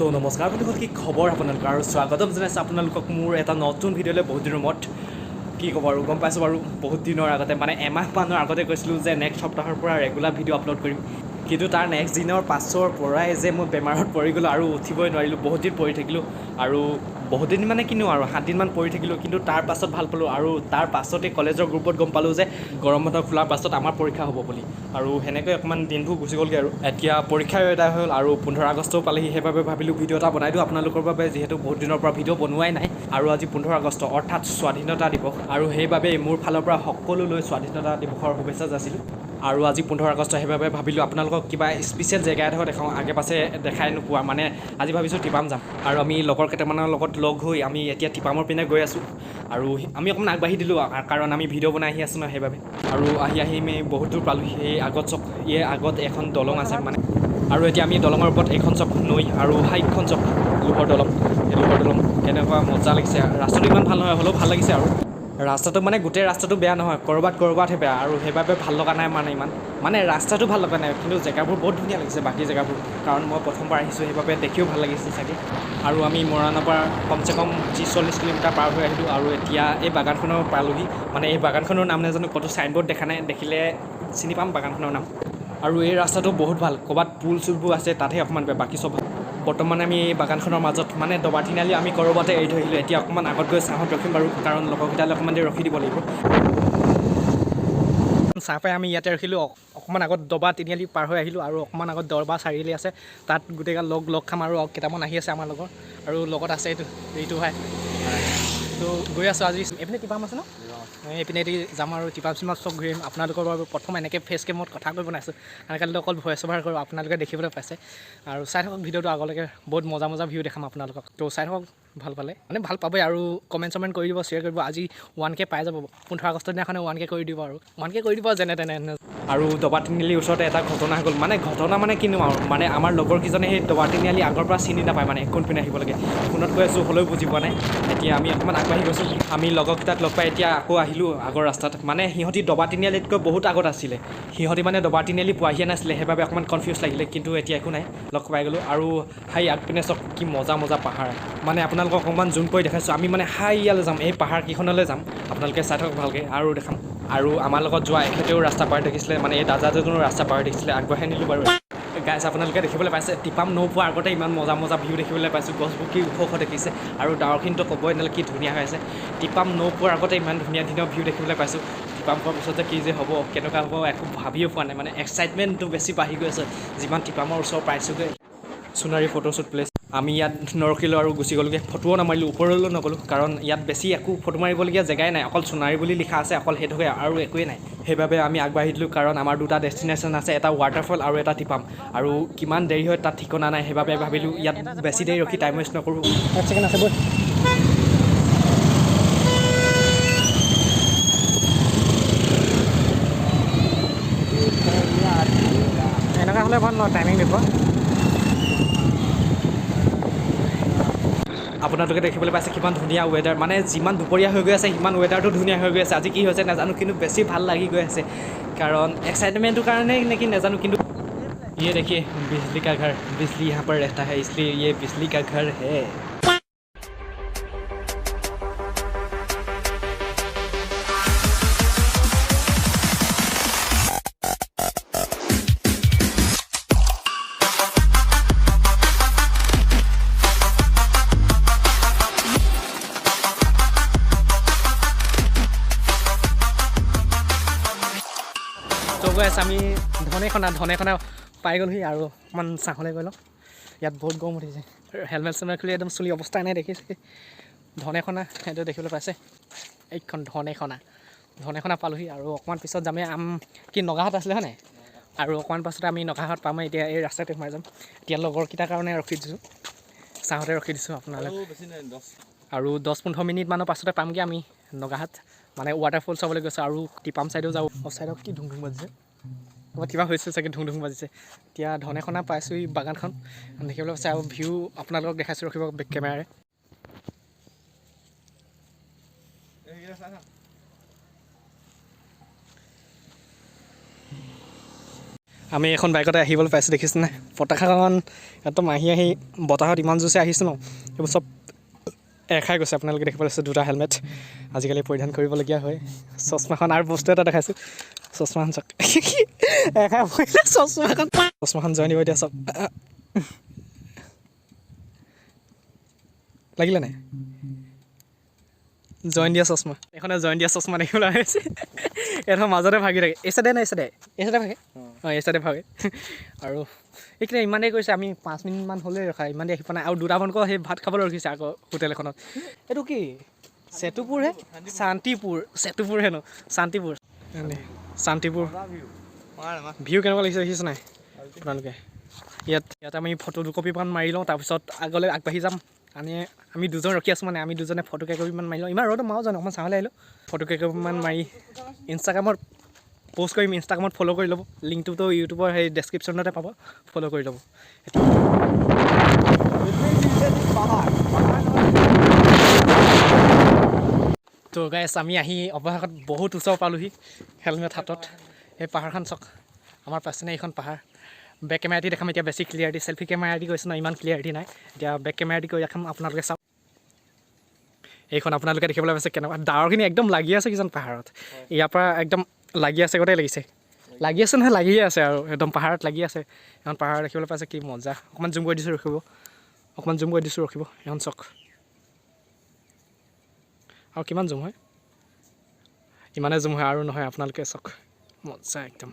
তো নমস্কাৰ বন্ধুসকল, কি খবৰ আপোনালোকৰ আৰু স্বাগতম জনাইছোঁ আপোনালোকক মোৰ এটা নতুন ভিডিঅ'লৈ। বহুত দিনৰ মূৰত, কি ক'ব আৰু, গম পাইছোঁ বাৰু, বহুত দিনৰ আগতে মানে এমাহমানৰ আগতে কৈছিলোঁ যে নেক্সট সপ্তাহৰ পৰা ৰেগুলাৰ ভিডিঅ' আপলোড কৰিম। কিন্তু তাৰ নেক্সট দিনৰ পাছৰ পৰাই যে মই বেমাৰত পৰি গ'লোঁ আৰু উঠিবই নোৱাৰিলোঁ। বহুত দিন পৰি থাকিলোঁ আৰু বহুত দিন মানে কিনো আৰু 7 দিনমান পৰি থাকিলোঁ। কিন্তু তাৰ পাছত ভাল পালোঁ আৰু তাৰ পাছতে কলেজৰ গ্ৰুপত গম পালোঁ যে গৰম বন্ধ খোলাৰ পাছত আমাৰ পৰীক্ষা হ'ব বুলি। আৰু সেনেকৈ অকণমান দিনবোৰ গুচি গ'লগৈ আৰু এতিয়া পৰীক্ষাও এটা হ'ল আৰু 15 আগষ্টও পালেহি। সেইবাবে ভাবিলোঁ ভিডিঅ' এটা বনাই দিওঁ আপোনালোকৰ বাবে, যিহেতু বহুত দিনৰ পৰা ভিডিঅ' বনোৱাই নাই। আৰু আজি 15 আগষ্ট অৰ্থাৎ স্বাধীনতা দিৱস আৰু সেইবাবে মোৰ ফালৰ পৰা সকলোলৈ স্বাধীনতা দিৱসৰ শুভেচ্ছা যাচিলোঁ। আৰু আজি 15 আগষ্ট, সেইবাবে ভাবিলোঁ আপোনালোকক কিবা স্পেচিয়েল জেগা এডোখৰ দেখাওঁ, আগে পাছে দেখাই নোপোৱা। মানে আজি ভাবিছোঁ টিপাম যাম আৰু আমি লগৰ কেইটামানৰ লগত লগ হৈ আমি এতিয়া টিপামৰ পিনে গৈ আছোঁ। আৰু আমি অকণমান আগবাঢ়ি দিলোঁ, কাৰণ আমি ভিডিঅ' বনাই আহি আছোঁ ন, সেইবাবে। আৰু আহি আহি আমি বহুত দূৰ পালোঁ। সেই আগত চক, এই আগত এখন দলং আছে মানে। আৰু এতিয়া আমি দলঙৰ ওপৰত, এইখন চক নৈ আৰু সেইখন চক লোহৰ দলং। এই লোহৰ দলং কেনেকুৱা মজা লাগিছে! ৰাস্তাটো ইমান ভাল নহয়, হ'লেও ভাল লাগিছে। আৰু ৰাস্তাটো মানে গোটেই ৰাস্তাটো বেয়া নহয়, ক'ৰবাত ক'ৰবাতহে বেয়া আৰু সেইবাবে ভাল লগা নাই। মানে ইমান মানে ৰাস্তাটো ভাল লগা নাই, কিন্তু জেগাবোৰ বহুত ধুনীয়া লাগিছে, বাকী জেগাবোৰ। কাৰণ মই প্ৰথমবাৰ আহিছোঁ, সেইবাবে দেখিও ভাল লাগিছে চাগে। আৰু আমি মৰাণৰ পৰা কমচে কম 30-40 কিলোমিটাৰ পাৰ হৈ আহিলোঁ আৰু এতিয়া এই বাগানখনৰ পালোহি। মানে এই বাগানখনৰ নাম নাজানো, ক'তো চাইনবোৰ্ড দেখা নাই, দেখিলে চিনি পাম বাগানখনৰ নাম। আৰু এই ৰাস্তাটো বহুত ভাল, ক'ৰবাত পুল চুলবোৰ আছে, তাতহে অকণমান বেয়া, বাকী চব ভাল। বৰ্তমান আমি এই বাগানখনৰ মাজত, মানে দবা তিনিআলি আমি ক'ৰবাতে এৰি থৈ আহিলোঁ। এতিয়া অকণমান আগত গৈ ছাঁহত ৰখিম বাৰু, কাৰণ লগৰকেইটালৈ অকণমান দেৰি ৰখি দিব লাগিব। চাহ পাই আমি ইয়াতে ৰখিলোঁ। অকণমান আগত দবা তিনিআলি পাৰ হৈ আহিলোঁ আৰু অকণমান আগত দবা চাৰিআলি আছে, তাত গোটেইগাল লগ লগ খাম। আৰু কেইটামান আহি আছে আমাৰ লগৰ আৰু লগত আছে এইটো ৰিতু ভাই। তো গৈ আছোঁ আজি। এইপিনে টিপাম আছে ন? এইপিনেদি যাম আৰু টিপাম চিপাম চব ঘূৰিম। আপোনালোকৰ বাবে প্ৰথম এনেকৈ ফেচ কেমত কথা কৈ বনাইছোঁ। আজিকালিতো অকল ভইচ অভাৰ কৰোঁ, আপোনালোকে দেখিবলৈ পাইছে। আৰু চাই থাকক ভিডিঅ'টো আগলৈকে, বহুত মজা মজা ভিউ দেখাম আপোনালোকক। তো চাই থাকক, ভাল পালে মানে ভাল পাবই। আৰু কমেণ্ট চমেণ্ট কৰি দিব, শ্বেয়াৰ কৰিব। আজি 1K পাই যাব, 15 আগষ্টৰ দিনাখনে 1K কৰি দিব আৰু 1K কৰি দিব যেনে তেনে। আৰু দবা তিনিআলিৰ ওচৰতে এটা ঘটনা হৈ গ'ল। মানে ঘটনা মানে কিনো আৰু, মানে আমাৰ লগৰ কেইজনে সেই দবা তিনিআলি আগৰ পৰা চিনি নাপায়, মানে কোনপিনে আহিব লাগে। ফোনত কৈ আছোঁ, হ'লেও বুজি পোৱা নাই। এতিয়া আমি অকণমান আগবাঢ়ি গৈছোঁ। আমি লগৰকেইটাক লগ পাই এতিয়া আকৌ আহিলোঁ আগৰ ৰাস্তাত। মানে সিহঁতি দবা তিনিআলিতকৈ বহুত আগত আছিলে। সিহঁতি মানে দবা তিনিআলি পোৱাহিয়ে নাছিলে, সেইবাবে অকণমান কনফিউজ লাগিলে। কিন্তু এতিয়া একো নাই, লগ পাই গ'লোঁ। আৰু হাই আগপিনে চব কি মজা মজা পাহাৰ! মানে আপোনালোকক অকণমান জুম কৰি দেখাইছোঁ। আমি মানে হাই ইয়ালৈ যাম, এই পাহাৰকেইখনলৈ যাম। আপোনালোকে চাই থাকক ভালকৈ আৰু দেখাম। আৰু আমাৰ লগত যোৱা এখেতেও ৰাস্তা পাৰ দেখিছিলে, মানে এই দাদাজনো ৰাস্তা পাৰ দেখিছিলে। আগবঢ়াই নিলোঁ বাৰু। গাইছ, আপোনালোকে দেখিবলৈ পাইছে, টিপাম নৌপোৱাৰ আগতে ইমান মজা মজা ভিউ দেখিবলৈ পাইছোঁ। গছবোৰ কি ওখ ওখ দেখিছে আৰু ডাৱৰখিনিতো ক'বই নালাগে, কি ধুনীয়া হৈ আছে। টিপাম নৌপোৱাৰ আগতে ইমান ধুনীয়া ধুনীয়া ভিউ দেখিবলৈ পাইছোঁ। টিপাম পোৱাৰ পিছত যে কি যে হ'ব, কেনেকুৱা হ'ব, একো ভাবিয়ে পোৱা নাই। মানে এক্সাইটমেণ্টটো বেছি বাঢ়ি গৈ আছে যিমান টিপামৰ ওচৰ পাইছোঁগৈ। Sonari photoshoot place. আমি ইয়াত নৰখিলোঁ আৰু গুচি গ'লোগৈ। ফটোও নামাৰিলোঁ, ওপৰলৈও নগ'লোঁ, কাৰণ ইয়াত বেছি একো ফটো মাৰিবলগীয়া জেগাই নাই। অকল সোণাৰী বুলি লিখা আছে, অকল সেইটোকে আৰু একোৱেই নাই। সেইবাবে আমি আগবাঢ়ি দিলোঁ, কাৰণ আমাৰ দুটা ডেষ্টিনেশ্যন আছে, এটা ৱাটাৰফল আৰু এটা টিপাম। আৰু কিমান দেৰি হয় তাত ঠিকনা নাই। সেইবাবে ভাবিলোঁ ইয়াত বেছি দেৰি ৰখি টাইম ৱেষ্ট নকৰোঁ। এক ছেকেণ্ড আছে, ব'ল। এনেকুৱা হ'লে ভাল ন, টাইমিং দেখুৱা। আপোনালোকে দেখিবলৈ পাইছে কিমান ধুনীয়া ৱেডাৰ। মানে যিমান দুপৰীয়া হৈ গৈ আছে, সিমান ৱেডাৰটো ধুনীয়া হৈ গৈ আছে। আজি কি হৈছে নাজানো, কিন্তু বেছি ভাল লাগি গৈ আছে, কাৰণ এক্সাইটমেণ্টটোৰ কাৰণে নেকি নাজানো। কিন্তু ये देखिए, बिजली का घर। बिजली यहाँ पर रहता है, इसलिए ये बिजली का घर है। তো গৈ আছে আমি ধনেখনা, ধনেখনা পাই গ'লোহি আৰু অকণমান ছাঁহলৈ গৈ লওঁ। ইয়াত বহুত গৰম উঠিছে। হেলমেট চেলমেট খুলি একদম চুলি অৱস্থা নাই, দেখিছে। ধনেখনা সেইটো দেখিবলৈ পাইছে, এইখন ধনেখনা। ধনেখনা পালোহি আৰু অকণমান পিছত যামেই আম কি নগাহাট আছিলে, হয় নাই? আৰু অকণমান পাছতে আমি নগাহাট পাম। এতিয়া এই ৰাস্তাতে সোমাই যাম। এতিয়া লগৰকেইটাৰ কাৰণে ৰখি দিছোঁ, ছাঁহতে ৰখি দিছোঁ আপোনালোক। আৰু 10-15 মিনিটমানৰ পাছতে পামগৈ আমি নগাহাট। মানে ৱাটাৰফল চাবলৈ গৈছোঁ আৰু টিপাম চাইডেও যাওঁ। অ, চাইডত কি ধুম ধুম বাজিছে? ক'ৰবাত কিবা হৈছে চাগে, ধুম ধুম বাজিছে। এতিয়া ধনেখনা পাইছোঁ, এই বাগানখন দেখিবলৈ পাইছে। আৰু ভিউ আপোনালোকক দেখাইছোঁ, ৰখিব বেক কেমেৰাৰে। আমি এখন বাইকতে আহিবলৈ পাইছোঁ, দেখিছেনে পতাকাখন একদম আহি আহি বতাহত ইমান জোৰছে আহিছোঁ ন, সেইবোৰ চব এৰ খাই গৈছে। আপোনালোকে দেখিবলৈ পাইছে দুটা হেলমেট আজিকালি পৰিধান কৰিবলগীয়া হয়। চশমাখন আৰু বস্তু এটা দেখাইছোঁ, চশমাখন চাওক, এৰ খাই পৰিলে চশমাখন। চশমাখন জইন দিব এতিয়া চব লাগিলে নাই? জইন দিয়া চশমা, এইখনে জইন দিয়া চশমা দেখিবলৈ আহিছে। এইডোখৰ মাজতে ভাগি থাকে, এই চাইডে নাই, এই চাইডে, এই চাইডে ভাগে, অঁ এই চাইডে ভাগে। আৰু এইখিনি ইমানেই কৈছে, আমি 5 মিনিটমান হ'লেই ৰখা, ইমান দেৰি আহি পোৱা নাই। আৰু দুটামানকৈ সেই ভাত খাবলৈ ৰখিছে আকৌ হোটেল এখনত। এইটো কি চেতুপুৰহে, শান্তিপুৰ, চেতুপুৰ হেনো শান্তিপুৰ। এনে শান্তিপুৰ ভিউ কেনেকুৱা লাগিছে দেখিছে নাই আপোনালোকে? ইয়াত ইয়াত আমি ফটো দুকপিমান মাৰি লওঁ, তাৰপিছত আগলৈ আগবাঢ়ি যাম। আমি আমি দুজন ৰখি আছোঁ, মানে আমি দুজনে ফটো কেইকপিমান মাৰি লওঁ। ইমান ৰ'দ মাও জানো, অকণমান চাহলৈ আহিলোঁ। ফটো কেইকপিমান মাৰি ইনষ্টাগ্ৰামত প'ষ্ট কৰিম, ইনষ্টাগ্ৰামত ফ'ল' কৰি ল'ব। লিংকটোতো ইউটিউবৰ সেই ডেছক্ৰিপশ্যনতে পাব, ফ'ল' কৰি ল'ব। পাহাৰ। তো গাইছ, আমি আহি অৱশেষত বহুত ওচৰ পালোহি হেলমেট হাতত। এই পাহাৰখন চাওক, আমাৰ পাছপিনে এইখন পাহাৰ। বেক কেমেৰা দি দেখাম এতিয়া বেছি ক্লিয়াৰিটি, চেল্ফি কেমেৰা দি গৈছোঁ ন, ইমান ক্লিয়াৰিটি নাই। এতিয়া বেক কেমেৰা দি কৰি দেখাম, আপোনালোকে চাওক। এইখন আপোনালোকে দেখিবলৈ পাইছে কেনেকুৱা ডাৱৰখিনি একদম লাগি আছে কিজান পাহাৰত। ইয়াৰ পৰা একদম লাগি আছে গোটেই লাগিছে, লাগি আছে নহয়, লাগিয়ে আছে আৰু একদম পাহাৰত লাগি আছে। এখন পাহাৰ দেখিবলৈ পাইছে, কি মজা। অকণমান জুম কৰি দিছোঁ ৰখিব, অকণমান জুম কৰি দিছোঁ ৰখিব। এখন চাওক, আৰু কিমান জুম হয়, ইমানে জুম হয় আৰু নহয়। আপোনালোকে চাওক, মজা একদম।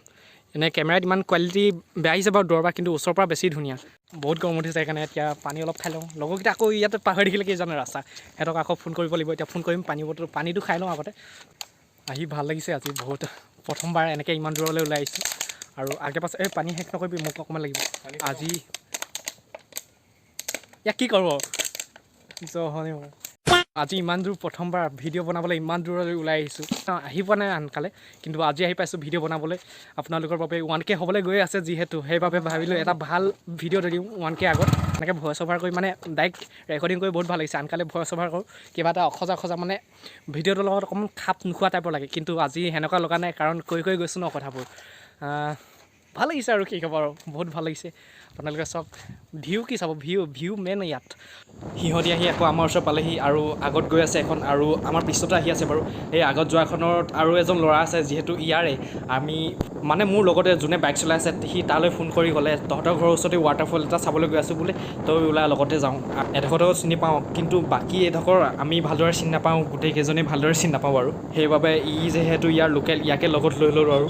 এনেই কেমেৰাত ইমান কোৱালিটি বেয়া আহিছে বাৰু দূৰৰ পৰা, কিন্তু ওচৰৰ পৰা বেছি ধুনীয়া। বহুত গৰম উঠিছে, সেইকাৰণে এতিয়া পানী অলপ খাই লওঁ। লগৰকেইটা আকৌ ইয়াতে পাহৰি দেখিলে কি জানে ৰাস্তা, সিহঁতক আকৌ ফোন কৰিব লাগিব। এতিয়া ফোন কৰিম, পানী বটল পানীটো খাই লওঁ আগতে। আহি ভাল লাগিছে আজি বহুত, প্ৰথমবাৰ এনেকৈ ইমান দূৰলৈ ওলাই আহিছোঁ। আৰু আগে পাছে এই পানী শেষ নকৰিবি, মোক অকণমান লাগিব আজি। ইয়াক কি কৰোঁ জহনি মই। আজি ইমান দূৰ প্ৰথমবাৰ ভিডিঅ' বনাবলৈ ইমান দূৰলৈ ওলাই আহিছোঁ। আহি পোৱা নাই আনকালে, কিন্তু আজি আহি পাইছোঁ ভিডিঅ' বনাবলৈ আপোনালোকৰ বাবে। 1K হ'বলৈ গৈ আছে যিহেতু, সেইবাবে ভাবিলোঁ এটা ভাল ভিডিঅ' দি দিওঁ 1K আগত। এনেকৈ ভইচ অভাৰ কৰি মানে ডাইৰেক্ট ৰেকৰ্ডিং কৰি বহুত ভাল লাগিছে। আনকালে ভইচ অভাৰ কৰোঁ, কিবা এটা অখজা অখজা, মানে ভিডিঅ'টোৰ লগত অকণমান খাপ নোখোৱা টাইপৰ লাগে, কিন্তু আজি সেনেকুৱা লগা নাই, কাৰণ কৈ কৈ গৈছোঁ ন কথাবোৰ। ভাল লাগিছে আৰু কি ক'ব আৰু, বহুত ভাল লাগিছে। আপোনালোকে চাওক, ভিউ কি চাব, ভিউ ভিউ মেইন ইয়াত। সিহঁতি আহি আকৌ আমাৰ ওচৰ পালেহি আৰু আগত গৈ আছে এখন আৰু আমাৰ পিছতে আহি আছে বাৰু। এই আগত যোৱাখনত আৰু এজন ল'ৰা আছে যিহেতু ইয়াৰে, আমি মানে মোৰ লগতে যোনে বাইক চলাই আছে সি তালৈ ফোন কৰি ক'লে, তহঁতৰ ঘৰৰ ওচৰতে ৱাটাৰফল এটা চাবলৈ গৈ আছোঁ বোলে, তই ওলাই লগতে যাওঁ। এডোখৰতো চিনি পাওঁ, কিন্তু বাকী এডোখৰ আমি ভালদৰে চিনি নাপাওঁ, গোটেইকেইজনেই ভালদৰে চিনি নাপাওঁ বাৰু। সেইবাবে ই যিহেতু ইয়াৰ লোকেল, ইয়াকে লগত লৈ ল'লোঁ আৰু।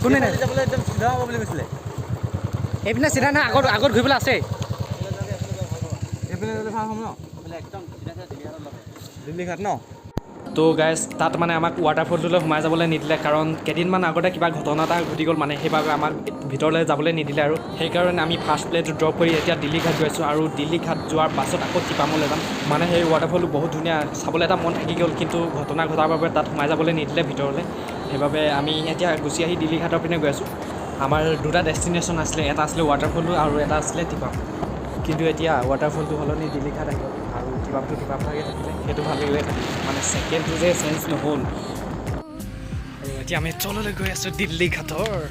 কোনে নাই যাবলৈ একদম চিধা হ'ব বুলি কৈছিলে। এইপিনে চিধা নাই, আগত আগত ঘূৰি পেলাই আছে। এইপিনে গ'লে ভাল হ'ম ন, দিল্লীঘাট ন। তো গাইজ, তাত মানে আমাক ৱাটাৰফলটোলৈ সোমাই যাবলৈ নিদিলে, কাৰণ কেইদিনমান আগতে কিবা ঘটনা এটা ঘটি গ'ল, মানে সেইবাবে আমাক ভিতৰলৈ যাবলৈ নিদিলে। আৰু সেইকাৰণে আমি ফাৰ্ষ্ট প্লেটো ড্ৰপ কৰি এতিয়া দিল্লী ঘাট গৈ আছোঁ আৰু দিল্লী ঘাট যোৱাৰ পাছত আকৌ টিপামলৈ যাম। মানে সেই ৱাটাৰফলটো বহুত ধুনীয়া, চাবলৈ এটা মন থাকি গ'ল, কিন্তু ঘটনা ঘটাৰ বাবে তাত সোমাই যাবলৈ নিদিলে ভিতৰলৈ। সেইবাবে আমি এতিয়া গুচি আহি দিল্লী ঘাটৰ পিনে গৈ আছোঁ। আমাৰ দুটা ডেষ্টিনেশ্যন আছিলে, এটা আছিলে ৱাটাৰফলটো আৰু এটা আছিলে টিপাম। কিন্তু এতিয়া ৱাটাৰফলটো সলনি দিল্লী ঘাট আহি গ'ল আৰু টিপামটো টিপাম ভাগে থাকিলে, সেইটো ভাল লাগিলে থাকি, মানে ছেকেণ্ডটো যে চেঞ্জ নহ'ল। আৰু এতিয়া আমি তললৈ গৈ আছোঁ দিল্লী ঘাটৰ।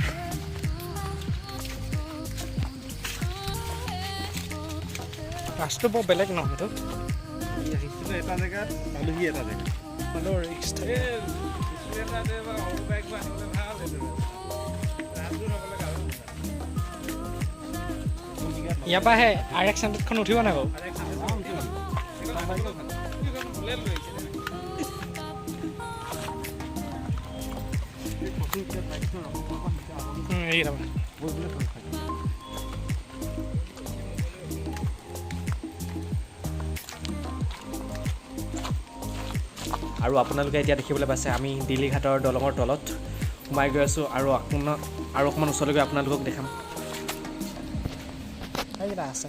ৰাস্তাটো বৰ বেলেগ ন সেইটো। আমি আহিছিলোঁ এটা জেগাত, পালোহি এটা জেগাত। হ'লেও ৰিস্ক থাকে। এটা বা সৰু বাইক আনিবলৈ ভাল সেইটো। নহ'লে আৰু ইয়াৰ পৰা সেই আৰ এক্স 100খন উঠিব নাই বাৰু? বুলেট লৈ আহিছে। এইকেইটা। আৰু আপোনালোকে এতিয়া দেখিবলৈ পাইছে আমি দিল্লী ঘাটৰ দলঙৰ তলত সোমাই গৈ আছোঁ আৰু আপোনাৰ আৰু অকণমান ওচৰলৈ গৈ আপোনালোকক দেখাম। সেইকেইটা আছে।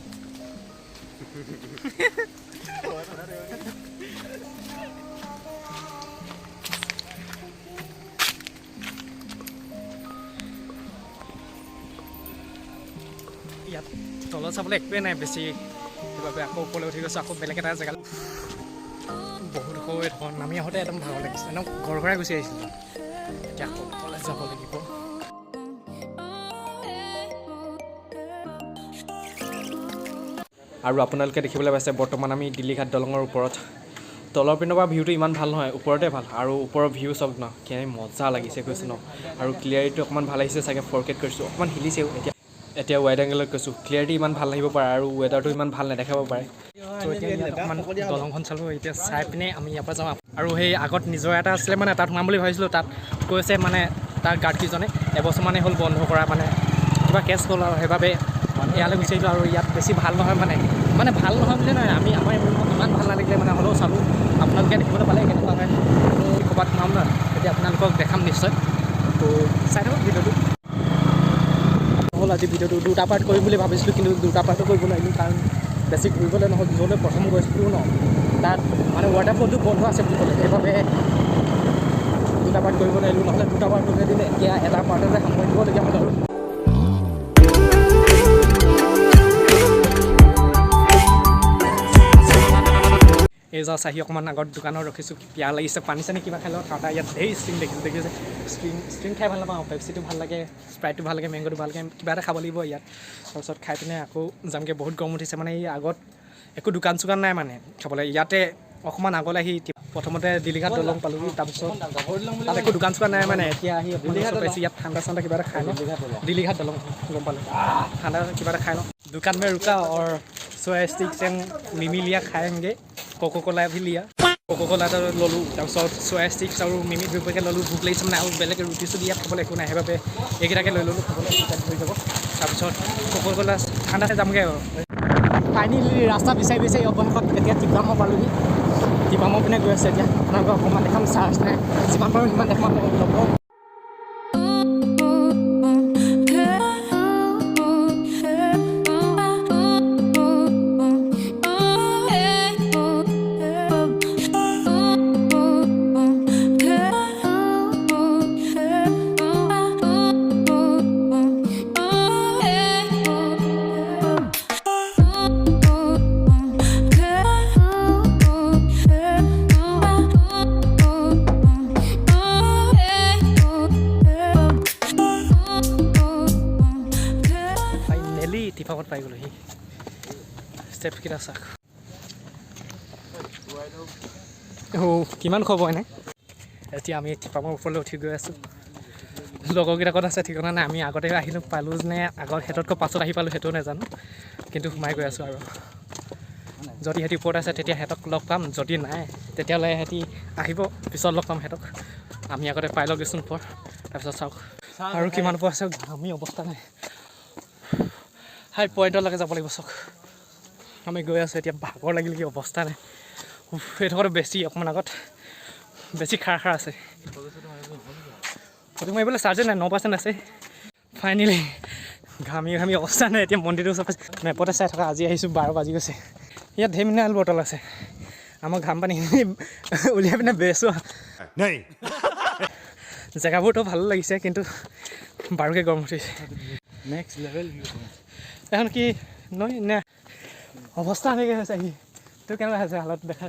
ইয়াত তলত চাবলৈ একোৱে নাই বেছি, সেইবাবে আকৌ ওপৰলৈ উঠি গৈছোঁ, আকৌ বেলেগ এটা জেগাত। বহুত হৈ নামি আহোঁতে একদম ভাগৰ লাগিছে, একদম ঘৰ ঘৰাই গুচি আহিছিলোঁ। এতিয়া আকৌ ওপৰলৈ যাব লাগিব। আৰু আপোনালোকে দেখিবলৈ পাইছে বৰ্তমান আমি দিল্লীঘাট দলঙৰ ওপৰত। তলৰ পিনৰ পৰা ভিউটো ইমান ভাল নহয়, ওপৰতে ভাল। আৰু ওপৰৰ ভিউ চাওক ন, কেনে মজা লাগিছে কৈছোঁ ন। আৰু ক্লিয়াৰিটি অকণমান ভাল আহিছে চাগে, 4Kত কৰিছোঁ, অকণমান হিলিছেও। এতিয়া ৱাইড এংগেলত কৈছোঁ, ক্লিয়াৰিটি ইমান ভাল আহিব পাৰে আৰু ৱেডাৰটো ইমান ভাল নেদেখাব পাৰে। তো এতিয়া ইয়াত অকণমান দলংখন চালোঁ, এতিয়া চাই পিনে আমি ইয়াৰ পৰা যাওঁ। আৰু সেই আগত নিজৰ এটা আছিলে, মানে তাত সোমাম বুলি ভাবিছিলোঁ, তাত কৈছে মানে তাৰ গাৰ্ডকেইজনে এবছৰমানেই হ'ল বন্ধ কৰা, মানে কিবা কেছ হ'ল আৰু সেইবাবে ইয়ালৈ গুচি আহিলোঁ। আৰু ইয়াত বেছি ভাল নহয়, মানে মানে ভাল নহয় বুলি নহয়, আমি আমাৰ ইমান ভাল নালাগিলে, মানে হ'লেও চালোঁ, আপোনালোকে দেখিবলৈ পালে কেনেকুৱা হয়। ক'ৰবাত সোমাম ন, তেতিয়া আপোনালোকক দেখাম নিশ্চয়। তো চাই থাকক ভিডিঅ'টো। হ'ল আজি ভিডিঅ'টো দুটা পাৰ্ট কৰিম বুলি ভাবিছিলোঁ, কিন্তু দুটা পাৰ্টো কৰিব নোৱাৰিলোঁ, কাৰণ বেছি ঘূৰিবলৈ নহ'ল। য'লৈ প্ৰথম গৈছিলোঁ ন, তাত মানে ৱাটাৰফলটো বন্ধ আছে বুলি ক'লে, সেইবাবে দুটা পাৰ্ট কৰিব নোৱাৰিলোঁ। নহ'লে দুটা পাৰ্ট কৰিলে দিলে, এতিয়া এটা পাৰ্টতে সামৰি দিবলগীয়া হ'ল। আৰু এই জাষ্ট আহি অকণমান আগত দোকানত ৰখিছোঁ, পিয়াহ লাগিছে, পানী চানী কিবা খাই লওঁ। ঠাণ্ডা ইয়াত ধেৰ ষ্ট্ৰিং দেখিছোঁ, দেখিছে ষ্ট্ৰিং ষ্ট্ৰিং খাই ভাল নাপাওঁ, পেপচিটো ভাল লাগে, স্প্ৰাইটটো ভাল লাগে, মেংগ'টো ভাল লাগে, কিবা এটা খাব লাগিব ইয়াত। তাৰপিছত খাই পিনে আকৌ যামগৈ। বহুত গৰম উঠিছে, মানে এই আগত একো দোকান চোকান নাই মানে খাবলৈ। ইয়াতে অকণমান আগলৈ আহি প্ৰথমতে দিলীঘাট দলং পালোহি, তাৰপিছত তাত একো দোকান চোকান নাই, মানে এতিয়া আহি অকণমান ওচৰত পাইছোঁ। ইয়াত ঠাণ্ডা চাণ্ডা কিবা এটা খাই লওঁ। দিলীঘাট দলং গম পালোঁ, ঠাণ্ডা কিবা এটা খাই লওঁ। दुकान में रुका और सोया स्टिक्स एंड मिमी लिया, खाएंगे। कोको कोला भी लिया, कोको कोला এটা ল'লোঁ, তাৰপিছত চয়া ষ্টিক্স আৰু মিমি দুই পেকেট ল'লোঁ। ভোক লাগিছে মানে, আৰু বেলেগ ৰুটি চুটি ইয়াত খাবলৈ একো নাই, সেইবাবে এইকেইটাকে লৈ ল'লোঁ খাবলৈ, পেট ভৰি যাব। তাৰপিছত কোকো কোলা ঠাণ্ডাতে যামগৈ। আৰু ফাইনেলি ৰাস্তা বিচাৰি বিচাৰি অৱশেষত এতিয়া টিপামো পালোহি। টিপামৰ পিনে গৈ আছে। এতিয়া আপোনালোকক অকণমান দেখাম, চাৰ্জ নাই, যিমান পাৰোঁ সিমান দেখাম ল'ব। ফাইনেলি টিপামত পাই গ'লোহি। ষ্টেপকেইটা চাওক। অ' কিমান খবৰ এনে। এতিয়া আমি টিপামৰ ওপৰলৈ উঠি গৈ আছোঁ। লগৰকেইটা ক'ত আছে ঠিকনা নাই। আমি আগতে আহিলোঁ পালোঁ নে আগত সিহঁততকৈ পাছত আহি পালোঁ সেইটোও নাজানো, কিন্তু সোমাই গৈ আছোঁ। আৰু যদি সিহঁতি ওপৰত আছে তেতিয়া সিহঁতক লগ পাম, যদি নাই তেতিয়াহ'লে সিহঁতি আহিব, পিছত লগ পাম সিহঁতক। আমি আগতে পাই লওঁ দেচোন ওপৰ, তাৰপিছত চাওক আৰু কিমান ওপৰ আছে। ঘামি অৱস্থা নাই, হাই পইণ্টলৈকে যাব লাগিব। চাওক আমি গৈ আছোঁ এতিয়া, ভাগৰ লাগিল কি অৱস্থা নাই। উফ, এইডোখৰতো বেছি অকণমান আগত বেছি খাৰ খাৰ আছে। ফটো মাৰিবলৈ চাৰ্জে নাই, 9% আছে। ফাইনেলি ঘামি ঘামি অৱস্থা নাই, এতিয়া মন্দিৰটো ওচৰত পাইছোঁ। মেপতে চাই থকা আজি আহিছোঁ, 12 বাজি গৈছে। ইয়াত ধেৰ মিনাৰেল বটল আছে, আমাৰ ঘাম পানীখিনি উলিয়াই পিনে বেচোঁ। नहीं। জেগাবোৰতো ভাল লাগিছে, কিন্তু বাৰুকৈ গৰম উঠিছে। Next level view. এখন কি নৈ নে অৱস্থা এনেকৈ হৈছে আহি। তোৰ কেনেকুৱা হৈছে হালত দেখা?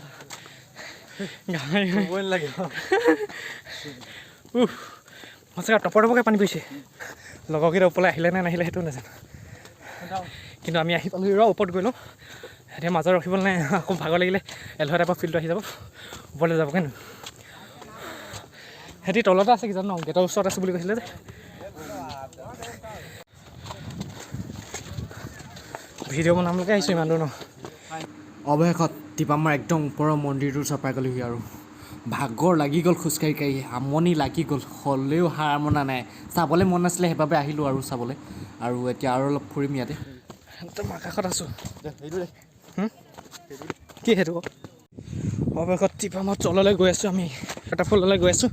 ঘামি ক'বই নালাগে। উফ, সঁচাকৈ টপৰ টপৰকৈ পানী পৰিছে। লগৰকেইটা ওপৰলৈ আহিলে নে নাহিলে সেইটোও নাজানো, কিন্তু আমি আহি পালোঁ। ৰ ওপৰত গৈ লওঁ, এতিয়া মাজত ৰখিবলৈ নাই। আকৌ ভাগৰ লাগিলে এলেহুৱা টাইপৰ ফিল্ডটো আহি যাব, ওপৰলৈ যাবগৈ ন। সিহঁতি তলতে আছে কিজানি ন, গেটৰ ওচৰত আছে বুলি কৈছিলে যে। ভিডিঅ' বনাবলৈকে আহিছোঁ ইমান দূৰ ন। অৱশেষত টিপামৰ একদম ওপৰৰ মন্দিৰটোৰ ওচৰ পাই গ'লোহি আৰু ভাগৰ লাগি গ'ল, খোজকাঢ়ি কাঢ়ি আমনি লাগি গ'ল, হ'লেও হাৰ মনা নাই। চাবলৈ মন নাছিলে, সেইবাবে আহিলোঁ আৰু চাবলৈ। আৰু এতিয়া আৰু অলপ ফুৰিম ইয়াতে। একদম আকাশত আছোঁ। কি সেইটো ক? অৱশেষত টিপামত তললৈ গৈ আছোঁ, আমি ৱাটাৰফললৈ গৈ আছোঁ।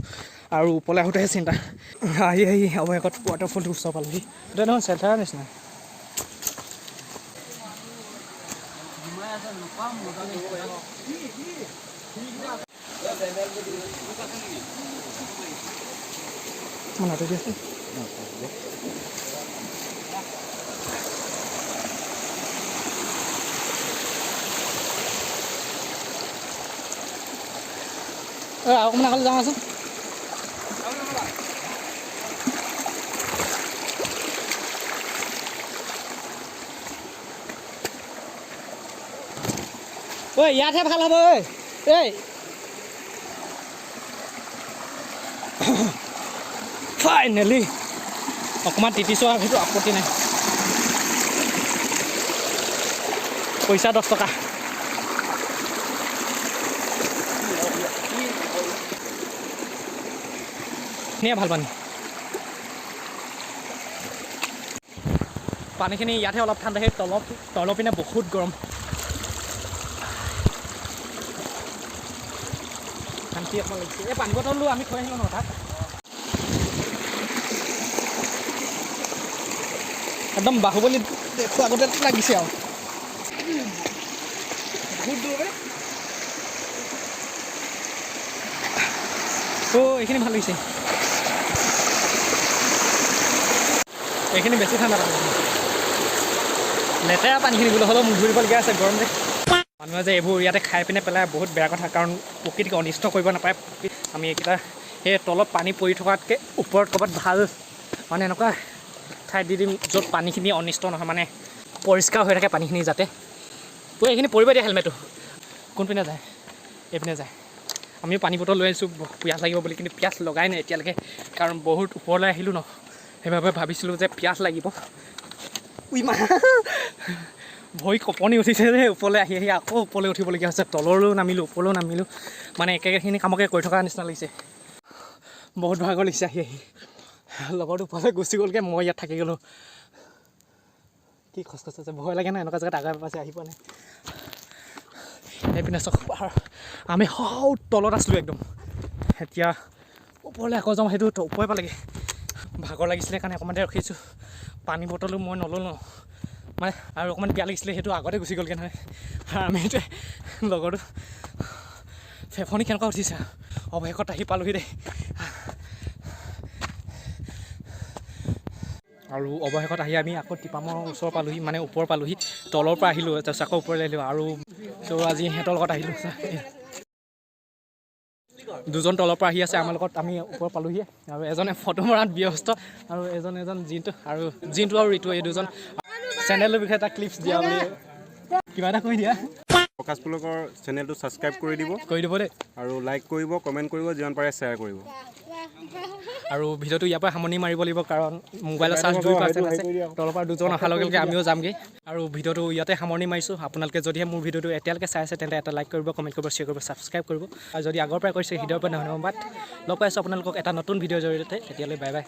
আৰু ওপৰলৈ আহোঁতেহে চিন্তা। আহি আহি অৱশেষত ৱাটাৰফলটো ওচৰ পালোহি। এতিয়া দেখোন চেল্টাৰৰ নিচিনা। মানে আঁতৰি দিয়াচোন। ঐ, আৰু অকণমান আগলৈ যাওঁ আছোন। ঐ, ইয়াতহে ভাল হ'ব। ঐ, এই ফাইনেলি অকণমান তিতিছোঁ আৰু সেইটো আপত্তি নাই। পইচা 10 টকা। ধুনীয়া ভাল পানী। পানীখিনি ইয়াতহে অলপ ঠাণ্ডা, সেই তলত তলৰ পিনে বহুত গৰম। শান্তি অকণমান লাগিছে। এই পানী বটলটো আমি থৈ আহিলোঁ ন তাত। একদম বাহুবলী দেখোৱা আগতে লাগিছে আৰু বহুত দূৰ বে। অ', এইখিনি ভাল লাগিছে। এইখিনি বেছি ঠাণ্ডা পানী। লেতেৰা পানীখিনি বোলে, হ'লেও মুখ ধুই দিবলগীয়া আছে, গৰম যে। মানুহে যে এইবোৰ ইয়াতে খাই পিনে পেলাই, বহুত বেয়া কথা, কাৰণ প্ৰকৃতিক অনিষ্ট কৰিব নাপায়। আমি এইকেইটা সেই তলত পানী পৰি থকাতকৈ ওপৰত ক'ৰবাত ভাল মানে এনেকুৱা ঠাইত দি দিম, য'ত পানীখিনি অনিষ্ট নহয়, মানে পৰিষ্কাৰ হৈ থাকে পানীখিনি যাতে। ঐ, এইখিনি পৰিব দিয়া হেলমেটটো। কোনপিনে যায়? এইপিনে যায়। আমিও পানী বটল লৈ আহিছোঁ পিয়াহ লাগিব বুলি, কিন্তু পিয়াহ লগাই নাই এতিয়ালৈকে, কাৰণ বহুত ওপৰলৈ আহিলোঁ ন, সেইবাবে ভাবিছিলোঁ যে পিয়াহ লাগিব। উই মা, ভৰি কঁপনি উঠিছে যে ওপৰলৈ আহি আহি। আকৌ ওপৰলৈ উঠিবলগীয়া হৈছে। তললৈও নামিলোঁ, ওপৰলৈও নামিলোঁ, মানে একেখিনি কামকে কৰি থকা নিচিনা লাগিছে। বহুত ভাগৰ লাগিছে আহি আহি। লগৰটো ওপৰলৈ গুচি গ'লগৈ, মই ইয়াত থাকি গ'লোঁ। কি খচখচ আছে, ভয় লাগে ন এনেকুৱা জেগাত আগে পাছে আহি পোৱা নাই। সেইপিনে চব পাহাৰ, আমি সৌ তলত আছিলোঁ একদম। এতিয়া ওপৰলৈ আকৌ যাওঁ, সেইটো ওপৰে পালেগৈ। ভাগৰ লাগিছিলে কাৰণে অকণমান দেৰি ৰখিছোঁ। পানী বটলো মই নল'লো মানে, আৰু অকণমান পিয়াহ লাগিছিলে, সেইটো আগতে গুচি গ'লগৈ নহয়। আৰু আমি এতিয়া লগৰটো ফেফনি কেনেকুৱা উঠিছে। অৱশেষত আহি পালোহি দেই। আৰু অৱশেষত আহি আমি আকৌ টিপামৰ ওচৰ পালোহি, মানে ওপৰ পালোহি। তলৰ পৰা আহিলোঁ, তাৰপিছত আকৌ ওপৰলৈ আহিলোঁ। আৰু চ' আজি সিহঁতৰ লগত আহিলোঁ। দুজন তলৰ পৰা আহি আছে আমাৰ লগত, আমি ওপৰ পালোহি। আৰু এজনে ফটো মৰাত ব্যস্ত আৰু এজন এজন জিন্তু আৰু জিন্তু আৰু ঋতু, এই দুজন। চেনেলটোৰ বিষয়ে এটা ক্লিপছ দিয়া বুলি কিবা এটা কৈ দিয়া। প্ৰকাশ পুলকৰ চেনেলটো ছাবস্ক্ৰাইব কৰি দিব। কৰি দিব দেই। আৰু লাইক কৰিব, কমেণ্ট কৰিব, যিমান পাৰে শ্বেয়াৰ কৰিব। আৰু ভিডিঅ'টো ইয়াৰ পৰা সামৰণি মাৰিব লাগিব, কাৰণ মোবাইলৰ চাৰ্জ 2% আছে। তলৰ পৰা দুজন অহাৰ লগে লগে আমিও যামগৈ। আৰু ভিডিঅ'টো ইয়াতে সামৰণি মাৰিছোঁ। আপোনালোকে যদিহে মোৰ ভিডিঅ'টো এতিয়ালৈকে চাই আছে, তেন্তে এটা লাইক কৰিব, কমেণ্ট কৰিব, শ্বেয়াৰ কৰিব, ছাবস্ক্ৰাইব কৰিব। আৰু যদি আগৰ পৰাই কৰিছে, হৃদয়ৰ পৰা ধন্যবাদ। লগ পাইছোঁ আপোনালোকক এটা নতুন ভিডিঅ'ৰ জৰিয়তে। তেতিয়ালৈ বাই বাই।